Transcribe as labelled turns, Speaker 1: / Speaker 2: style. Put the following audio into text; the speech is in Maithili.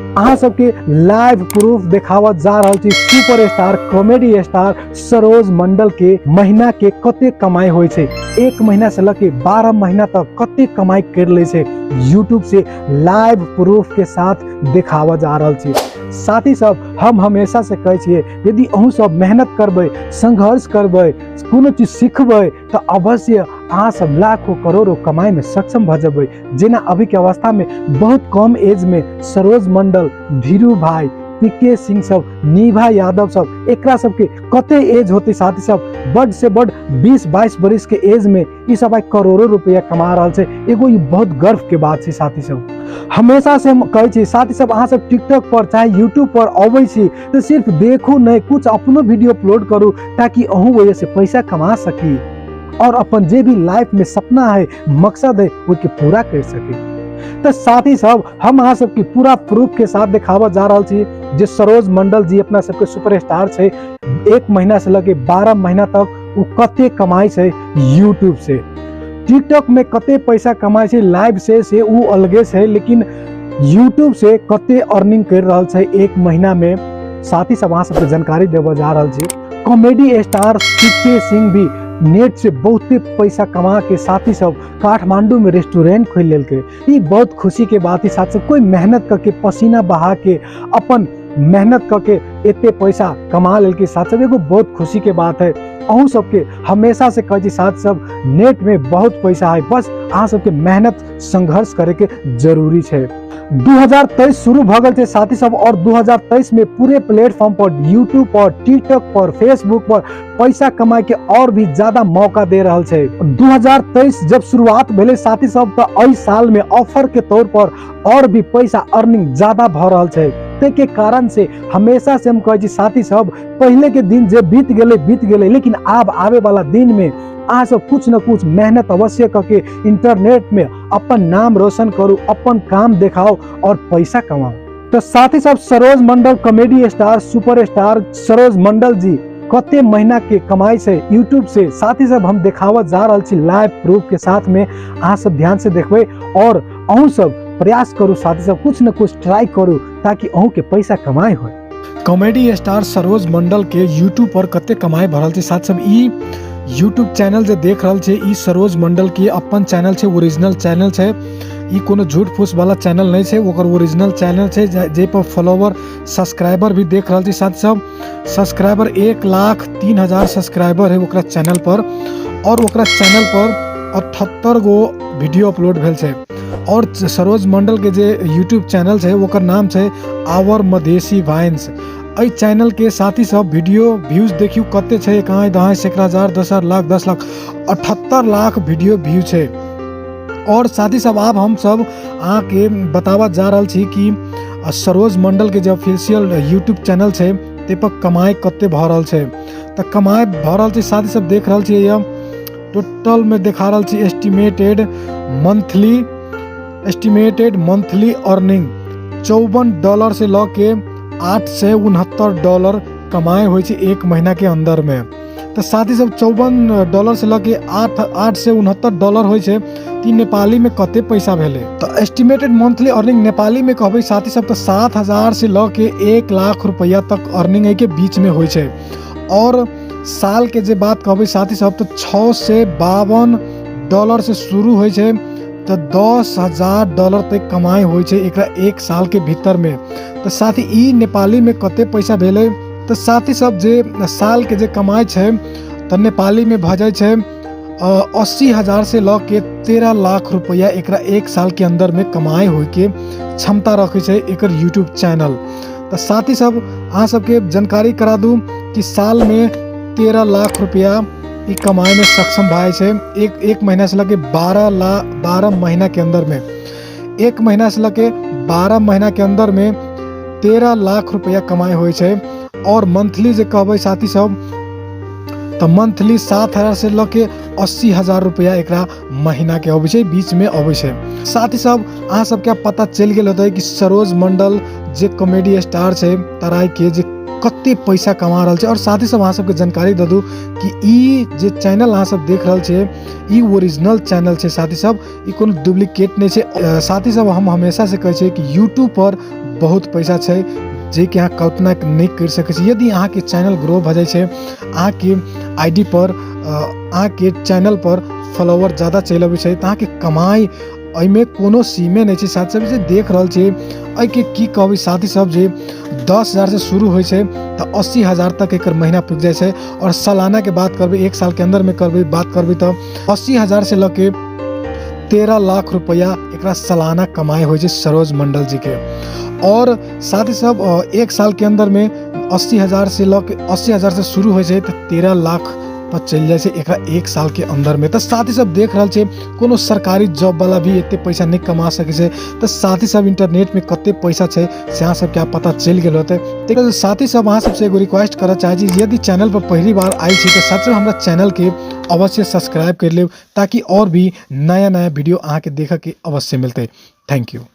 Speaker 1: अहाँ सबके लाइव प्रूफ देखावत जा रहल छी super star comedy star Saroj Mandal के महीना के कते कमाई होइ छै, एक महीना से लके 12 महीना तक कते कमाई कर ले छै, यूट्यूब से लाइव प्रूफ के साथ देखावा जा रहल छी। साथी सब, हम हमेशा से कहै छियै, यदि अहूँ सब मेहनत करबै, संघर्ष करबै, कोनो चीज सिखबै तऽ अवश्य अहाँ सब लाखों करोड़ों कमाई में सक्षम भऽ जेबै। जेना अभी के अवस्था में बहुत कम एज में सरोज मंडल, धीरू भाई, पी के सिंह सब, निभा यादव सब, एकरा सबके कते एज होते साथी सब, बड से बड 20-22 बरिस के एज में ई सब आइ करोड़ों रुपया कमा रहल छै। एगो ई बहुत गर्व के बात छै साथी सब। हमेशा से हम कहै छी साथी सब, अहाँ सब टिकटॉक पर चाहे यूट्यूब पर अबै छी तऽ सिर्फ देखू नहि, कुछ अपनो वीडियो अपलोड करू ताकि अहूँ वजह से पैसा कमा सकी और अपन जे भी लाइफ में सपना है, मकसद है, ओहिके पूरा कर सकी। तऽ साथी सब, हम अहाँ सबके पूरा प्रूफ के साथ देखाबऽ जा रहल छी जे सरोज मंडल जी अपना सबके सुपरस्टार छै, एक महीना से लके 12 महीना तक ओ कते कमाइ छै यूट्यूब से, टिकटॉक में कते पैसा कमाइ छै लाइव से ओ अलगे छै, लेकिन यूट्यूब से कते अर्निंग कर रहल छै एक महीना में, साथी सब अहाँ सबके जानकारी देबऽ जा रहल छी। कॉमेडी स्टार पी सिंह भी नेट से बहुते पैसा कमा के साथी सब काठमांडू में रेस्टोरेंट खोल लेलकै। ई बहुत खुशी के बात है साथी सब, कोई मेहनत करके पसीना बहा के अपन मेहनत करके एते पैसा कमा लेलकै साथी सब, एगो बहुत खुशी के बात है। अहूँ सबके हमेशा से कहै छी साथी सब, नेट में बहुत पैसा है, बस अहाँ सबके मेहनत संघर्ष करे के जरूरी छै। 2023 शुरू भऽ गेल छै साथी सब, और 2023 में पूरे प्लेटफॉर्म पर, यूट्यूब पर, टिकटॉक पर, फेसबुक पर पैसा कमाए के और भी ज्यादा मौका दे रहल छै। 2023 जब शुरुआत भेलै साथी सब, तऽ एहि साल में ऑफर के तौर पर और भी पैसा अर्निंग ज्यादा भऽ रहल छै। ताहि के कारण से हमेशा से हम कहै छी साथी सब, पहले के दिन जे बीत गेलै बीत गेलै, लेकिन आब आबे वाला दिन में अहाँ सब कुछ न कुछ मेहनत अवश्य करके इंटरनेट में अपन नाम रोशन करू, अपन काम देखाओ और पैसा कमाओ। तो साथी सब, Saroj Mandal comedy star super star Saroj Mandal ji कते महीना के कमाई छै यूट्यूब से, साथी सब हम देखावत जा रहल छी लाइव प्रूफ के साथ में, अहाँ सब ध्यान से देखबै और अहूँ सब प्रयास करू साथी सब, कुछ न कुछ ट्राई करू ताकि अहूँ के पैसा कमाई होय। कॉमेडी स्टार सरोज मंडल के यूट्यूब पर कते कमाई भरल छै साथी सब, ई यूट्यूब चैनल जे देख रहल छै ई सरोज मंडल के अपन चैनल छै, ओरिजिनल चैनल छै, ई कोनो झूठ फूस वाला चैनल नहीं छै, ओकर ओरिजिनल चैनल छै जे पर फॉलोवर सब्सक्राइबर भी देख रहल छै साथी सब, सब्सक्राइबर 1,03,000 सब्सक्राइबर है ओकरा चैनल पर, और ओकरा चैनल पर 78 गो वीडियो अपलोड भेल छै। और सरोज मंडल के जे यूट्यूब चैनल छै ओकर नाम छै आवर मधेसी वाइन्स। एहि चैनल के साथी सब वीडियो व्यूज देखियौ कते छै, एक दहाइ सैकड़ा हजार दस हजार लाख 10 लाख 78 लाख वीडियो व्यू छै। और साथी सब, आब हम सब अहाँके बताबऽ जा रहल छी कि सरोज मंडल के जे ऑफिशियल यूट्यूब चैनल छै ताहि पर कमाइ कते भऽ रहल छै। तऽ कमाइ भऽ रहल छै साथी सब देख रहल छियै, यह टोटल में देखा रहल छी एस्टिमेटेड मंथली अर्निंग $54 से लऽ के $869 कमाइ होइ छै एक महीना के अंदर में। तऽ साथी सब $54 से लऽ के $869 होइ छै, तऽ ई नेपाली में कते पैसा भेलै? तऽ एस्टिमेटेड मंथली अर्निंग नेपाली में कहबै साथी सब तऽ 7,000 से लऽ के 1 लाख रुपैआ तक अर्निंग एहिके बीच में होइ छै। और साल के जे बात कहबै साथी सब तऽ $652 से शुरू होइ छै तऽ $10,000 तक कमाइ होइ छै एकरा एक साल के भीतर में। तऽ साथी ई नेपाली में कते पैसा भेलै? तऽ साथी सब जे साल के जे कमाइ छै तऽ नेपाली में भऽ जाइ छै 80,000 से लऽ के 13 लाख रुपैआ एकरा एक साल के अंदर में कमाइ होइके क्षमता रखै छै एकर यूट्यूब चैनल। तऽ साथी सब अहाँ सबके जानकारी करा दू कि साल में 13 लाख रुपैआ ई कमाइ में सक्षम भऽ जाइ छै एक महीना से लऽ के 12 महीना के अंदर में, एक महीना से लऽ के 12 महीना के अंदर में 13 लाख रुपैआ कमाइ होइ छै। और मंथली जे कहबै साथी सब तऽ मंथली 7,000 से लऽ के 80,000 रुपैआ एकरा महीना के अबै छै, बीच में अबै छै। साथी सब अहाँ सबके पता चलि गेल होतै कि सरोज मंडल जे कॉमेडी स्टार छै तराई के, जे कते पैसा कमा रहल छै। और साथी सब अहाँ सबके जानकारी दऽ दू कि ई जे चैनल अहाँ सब देख रहल छियै ई ओरिजिनल चैनल छै साथी सब, ई कोनो डुप्लीकेट नहि छै। साथी सब हम हमेशा से कहै छियै कि यूट्यूब पर बहुत पैसा छै जेकि अहाँ कल्पना नहि करि सकै छी। यदि अहाँके चैनल ग्रो भऽ जाइ छै, अहाँके I D पर, अहाँके चैनल पर फॉलोवर ज्यादा चलि अबै छै, तऽ अहाँके कमाइ एहिमे कोनो सीमे नहि छै। साथी सब, जे देख रहल छी एहिके की कहबै साथी सब, जे 10,000 से शुरू होइ छै तऽ 80,000 तक एकर महीना पुगि जाइ छै। आओर सालानाके बात करबै, एक सालके अन्दरमे करबै बात करबै, तऽ 80,000 से लऽ के 13 लाख रुपैआ एकरा सालाना कमाइ होइ छै सरोज मंडल जीके। और साथ ही सब एक साल के अंदर में 80,000 से लऽ के 80,000 से शुरू होइ छै तऽ 13 लाख पर चलि जाइ छै एकरा एक साल के अंदर में। तऽ साथ ही सब देख रहल छै, कोनो सरकारी जॉब वाला भी एते पैसा नहि कमा सकै छै। तऽ साथ ही सब इंटरनेट में कते पैसा छै से अहाँ सबके आब पता चलि गेल होतै। तऽ साथी सब, अहाँ सबसे एगो रिक्वेस्ट करऽ चाहै छी, यदि चैनल पर पहली बार आयल छी तऽ सबसे हमरा चैनल के अवश्य सब्सक्राइब कर लेब, ताकि और भी नया नया वीडियो अहाँके देखऽ के अवश्य मिलतै। Thank you.